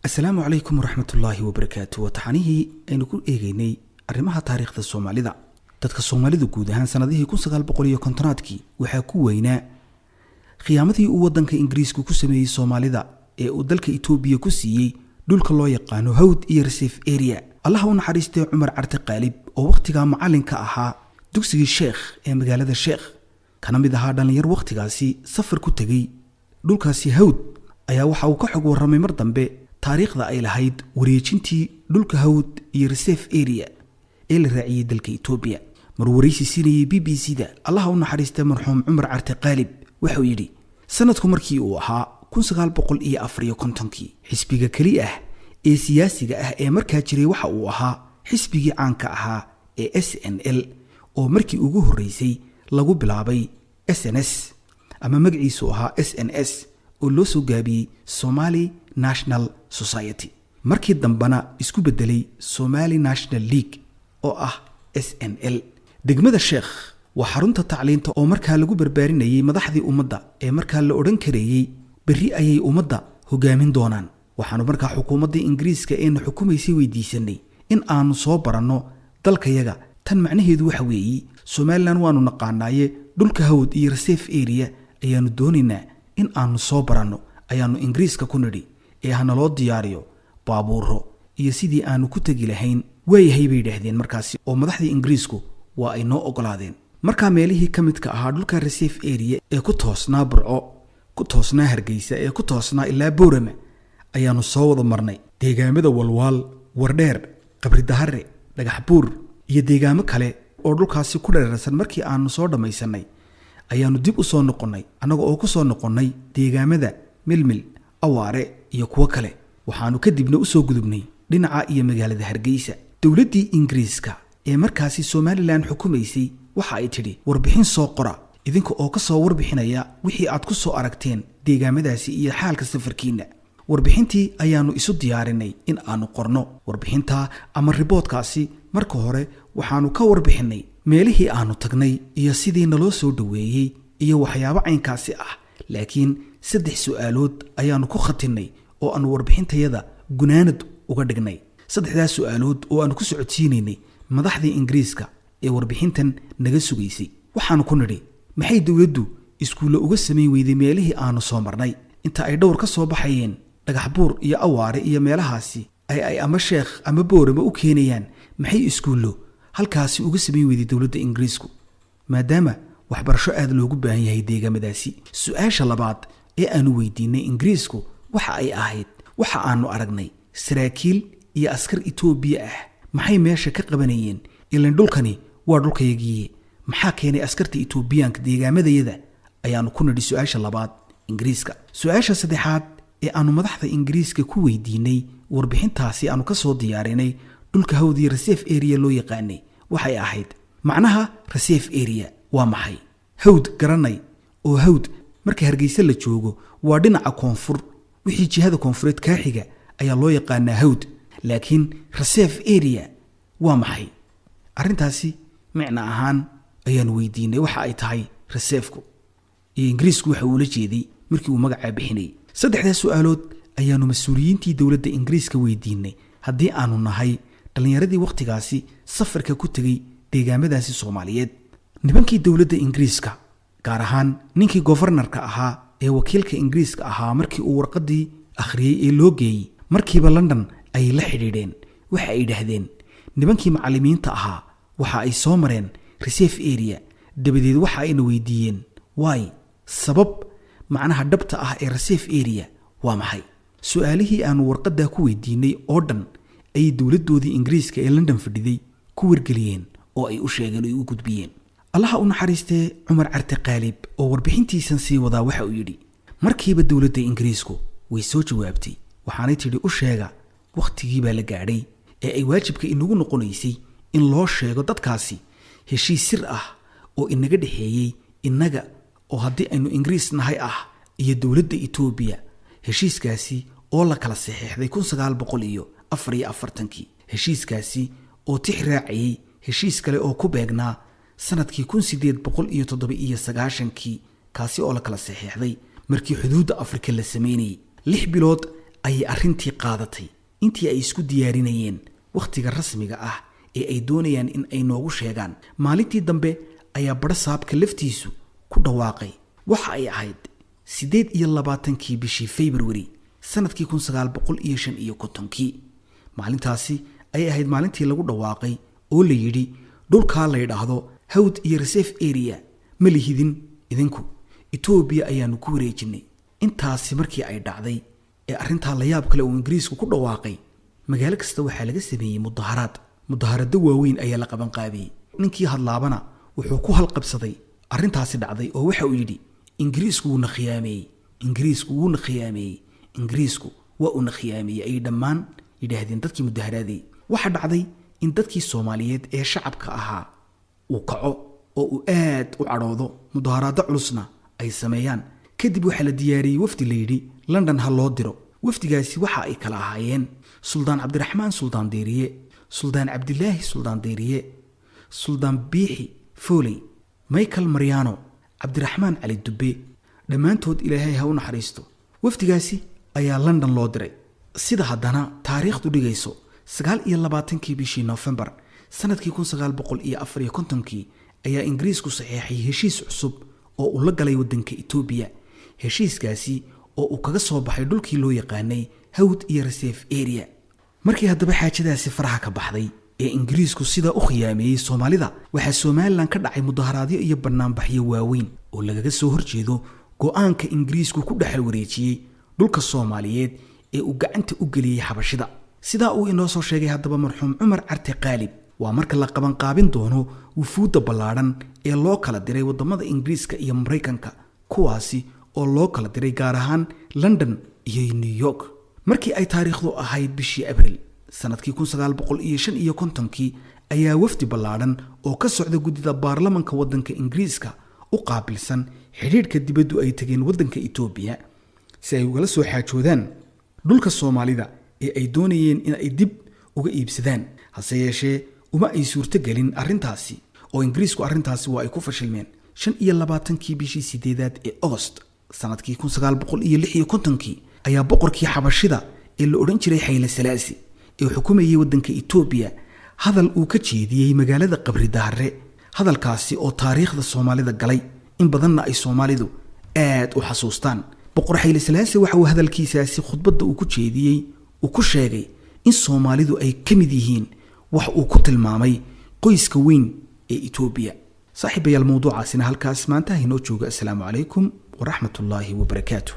Asalaamu calaykum waraxmatullaahi wabarakaatu. Waa taxanihii aynu ku eegeynay arrimaha taariikhda Soomaalida. Dadka Soomaalidu guud ahaan sanadihii 1950-aadkii waxaa ku weynaa khiyaamadii uu waddanka Ingiriisku ku sameeyey Soomaalida ee uu dalka Itoobiya ku siiyey dhulka loo yaqaano Hawd iyo Reserve Area. Allaha u naxariistay Cumar Carte Qaalib, oo wakhtigaa macallinka ahaa dugsigii Sheekh ee magaalada Sheekh, kana mid ahaa dhallinyar wakhtigaasi safar ku tegey dhulkaasi Hawd, ayaa waxa uu ka xog warramay mar dambe taariikhda ay lahayd wareejintii dhulka Hawd iyo Reserve Area ee la raaciyey dalka Itoobiya. Mar waraysi siinayey BBC da, Allaha u naxariistay marxuum Cumar Carte Qaalib wuxuu yidhi: "Sanadku markii uu ahaa 1954-kii, xisbiga keli ah ee siyaasiga ah ee markaa jiray waxa uu ahaa xisbigii caanka ahaa ee SNL, oo markii ugu horreysay lagu bilaabay SNS, ama magaciisu ahaa SNS, oo loo soo gaabiyey Somali National Society, markii dambena isku beddelay Somali National League oo ah SNL. Degmada Sheekh waa xarunta tacliinta oo markaa lagu barbaarinayay madaxdii ummadda ee markaa la odhan kareeyey berri ayay ummadda hogaamin doonaan. Waxaannu markaa xukuumaddii Ingiriiska eena xukumaysay weydiisanay in aanu soo baranno dalkayaga. Tan macnaheedu waxa weeye, Somaliland waanu naqaanaaye, dhulka Hawd iyo Reserve Area ayaannu doonaynaa in aanu soo baranno, ayaannu Ingiriiska ku nidhi, ee hanaloo diyaariyo baabuuro iyo sidii aanu ku tegi lahayn. Waayahay, bay yidhaahdeen markaasi, oo madaxdii Ingiriisku waa ay noo ogolaadeen. Markaa meelihii ka midka ahaa dhulka Reserve Area ee ku toosnaa Burco, ku toosnaa Hargeysa, ee ku toosnaa ilaa Boorama ayaannu soo wada marnay. Deegaamada Walwaal, Wardheer, Qabridahare, Dhagaxbuur iyo deegaamo kale oo dhulkaasi ku dhereersan markii aanu soo dhammaysanay, ayaannu dib u soo noqonnay, annaga oo ku soo noqonnay deegaamada Milmil, Awaare iyo kuwo kale. Waxaannu kadibna usoo gudubnay dhinaca iyo magaalada Hargeysa. Dowladdii Ingiriiska ee markaasi Somaliland xukumaysay waxa ay tidhi: 'Warbixin soo qora, idinka oo ka soo warbixinaya wixii aad ku soo aragteen deegaamadaasi iyo xaalka safarkiinna.' Warbixintii ayaannu isu diyaarinay in aanu qorno. Warbixintaa ama report-kaasi marka hore waxaannu ka warbixinnay meelihii aanu tagnay iyo sidii naloo soo dhoweeyey iyo waxyaabo caynkaasi ah, laakiin saddex su'aalood ayaannu ku khatinnay oo aanu warbixintayada gunaanad uga dhignay. Saddexdaas su'aalood oo aanu ku socodsiinaynay madaxdii Ingiriiska ee warbixintan naga sugaysay waxaannu ku nidhi: 'Maxay dowladdu iskuulle uga samayn weyday meelihii aanu soo marnay, inta ay dhowr ka soo baxayeen Dhagaxbuur iyo Awaare iyo meelahaasi ay ama Sheekh ama Boorama u keenayaan? Maxay iskuullo halkaasi uga samayn weyday dowladda Ingiriisku, maadaama waxbarasho aada loogu baahan yahay deegaamadaasi?' Su-aasha labaad ee aanu weydiinay Ingiriisku waxa ay ahayd: waxa aanu aragnay saraakiil iyo askar Itoobiya ah. Maxay meesha ka qabanayeen? Ilan dhulkani waa dhulkayagiiye, maxaa keenay askarta Itoobiyaanka deegaamadayada?' ayaanu ku nidhi su-aasha labaad Ingiriiska. Su-aasha saddexaad ee aanu madaxda Ingiriiska ku weydiinay warbixintaasi aanu ka soo diyaarinay dhulka Hawdiya Reserve Area loo yaqaanay waxay ahayd: macnaha Reserve Area waa maxay? Hawd garanay, oo Hawd marka Hargeysa la joogo waa dhinaca koonfur, wixii jihada koonfureed kaa xiga ayaa loo yaqaanaa Hawd, laakiin Reserve Area waa maxay?' Arrintaasi micno ahaan ayaanu weydiinay, waxa ay tahay reserve-ku iyo Ingiriisku waxa uula jeeday markii uu magacaa bixinayay. Saddexdaas su-aalood ayaanu mas-uuliyiintii dowladda Ingiriiska weydiinay, haddii aanu nahay dhallinyaradii wakhtigaasi safarka ku tegey deegaamadaasi Soomaaliyeed. Nimankii dowladda Ingiriiska, gaar ahaan ninkii governor-ka ahaa ee wakiilka Ingiriiska ahaa, markii uu warqaddii akhriyey ee loo geeyey, markiiba London ayay la xidhiidheen. Waxa ay yidhaahdeen: 'Nimankii macallimiinta ahaa waxa ay soo mareen Reserve Area, dabadeed waxa ayna weydiiyeen waay sabab macnaha dhabta ah ee Reserve Area waa maxay.' Su-aalihii aanu warqaddaa ku weydiinay oo dhan ayay dowladdoodii Ingiriiska ee London fadhiday ku wargeliyeen oo ay u sheegeen oo ay u gudbiyeen." Allaha u naxariistee Cumar Carte Qaalib oo warbixintiisan sii wadaa waxa uu yidhi: "Markiiba dowladda Ingiriisku way soo jawaabtay, waxaanay tidhi: 'U sheega wakhtigii baa la gaadhay ee ay waajibka inagu noqonaysay in loo sheego dadkaasi heshiis sir ah oo inaga dhexeeyey innaga oo haddii aynu Ingiriis nahay ah iyo dowladda Itoobiya, heshiiskaasi oo la kala saxeexday 1944-kii, heshiiskaasi oo tix raacayey heshiis kale oo ku beegnaa sanadkii 1897-kii, kaasi oo la kala saxeexday markii xuduudda Afrika la sameynayay. 6 bilood ayay arrintii qaadatay intii ay isku diyaarinayeen wakhtiga rasmiga ah ee ay doonayaan in ay noogu sheegaan. Maalintii dambe ayaa badhasaabka laftiisu ku dhawaaqay. Waxa ay ahayd 28-kii bishii February sanadkii 1955-kii. Maalintaasi ayay ahayd maalintii lagu dhawaaqay oo la yidhi dhulkaa la yidhaahdo Hawd iyo Reserve Area ma lihidin idinku, Etoobiya ayaanu ku wareejinay. Intaasi markii ay dhacday ee arrintaa la yaab kale uu Ingiriisku ku dhawaaqay, magaalo kasta waxaa laga sameeyey mudaharaad. Mudaharado waaweyn ayaa la qabanqaabiyey. Ninkii hadlaabana wuxuu ku halqabsaday arrintaasi dhacday oo waxa uu yidhi: "Ingiriisku wuuna khiyaameeyey, Ingiriisku wuuna khiyaameeyey, Ingiriisku waa uuna khiyaameeyey," ayay dhammaan yidhaahdeen dadkii mudaharaadayey. Waxaa dhacday in dadkii Soomaaliyeed ee shacabka ahaa uu kaco oo uu aad u cadhoodo, mudaharaado culusna ay sameeyaan. Kadib waxaa la diyaariyey wafdi la yidhi London ha loo diro. Wafdigaasi waxa ay kala ahaayeen Suldaan Cabdiraxmaan Suldaan Deeriye, Suldaan Cabdilaahi Suldaan Deeriye, Suldaan Biixi Fooley, Michael Mariano, Cabdiraxmaan Cali Dubbe. Dhammaantood Ilaahay ha u naxariisto. Wafdigaasi ayaa London loo diray. Sida haddana taariikhdu dhigayso, 29-kii bishii Noofembar sanadkii 1954-kii ayaa Ingiriisku saxeexay heshiis cusub oo uu la galay waddanka Etoobiya, heshiiskaasi oo uu kaga soo baxay dhulkii loo yaqaanay Hawd iyo Reserve Area. Markii haddaba xaajadaasi faraha ka baxday ee Ingiriisku sidaa u khiyaameeyey Soomaalida, waxaa Somalilan ka dhacay mudaharaadyo iyo banaanbaxyo waaweyn oo lagaga soo horjeedo go-aanka Ingiriisku ku dhexal wareejiyey dhulka Soomaaliyeed ee uu gacanta u geliyey Xabashida. Sidaa uu inoo soo sheegay haddaba marxuum Cumar Carte Qaalib, waa marka la qabanqaabin doono wufuudda ballaadhan ee loo kala diray waddamada Ingiriiska iyo Maraykanka, kuwaasi oo loo kala diray gaar ahaan London iyo New York. Markii ay taariikhdu ahayd bishii Abril sanadkii 1955-kii ayaa wafdi ballaadhan oo ka socda guddida baarlamanka waddanka Ingiriiska u qaabilsan xidhiidhka dibaddu ay tegeen waddanka Etoobiya si ay ugala soo xaajoodaan dhulka Soomaalida ee ay doonayeen in ay dib uga iibsadaan. Hase yeeshee uma ay suurtogelin arrintaasi oo Ingiriisku arrintaasi waa ay ku fashilmeen. 25-kii bishii sideedaad ee Agost sanadkii 1956-kii ayaa boqorkii Xabashida ee la odhan jiray Xayle Salaasi ee xukumayay waddanka Etoobiya hadal uu ka jeediyey magaalada Qabri Dahare, hadalkaasi oo taariikhda Soomaalida galay, in badanna ay Soomaalidu aad u xasuustaan. Boqor Xayle Salaase waxa uu hadalkiisaasi khudbadda uu ku jeediyey uu ku sheegay in Soomaalidu ay ka mid yihiin wax uu ku tilmaamay qoyska weyn ee Etoobiya. Saaxiibayaal, mowduucaasina halkaas maanta hainoo jooga. Assalaamu calaykum waraxmatullaahi wabarakaatu.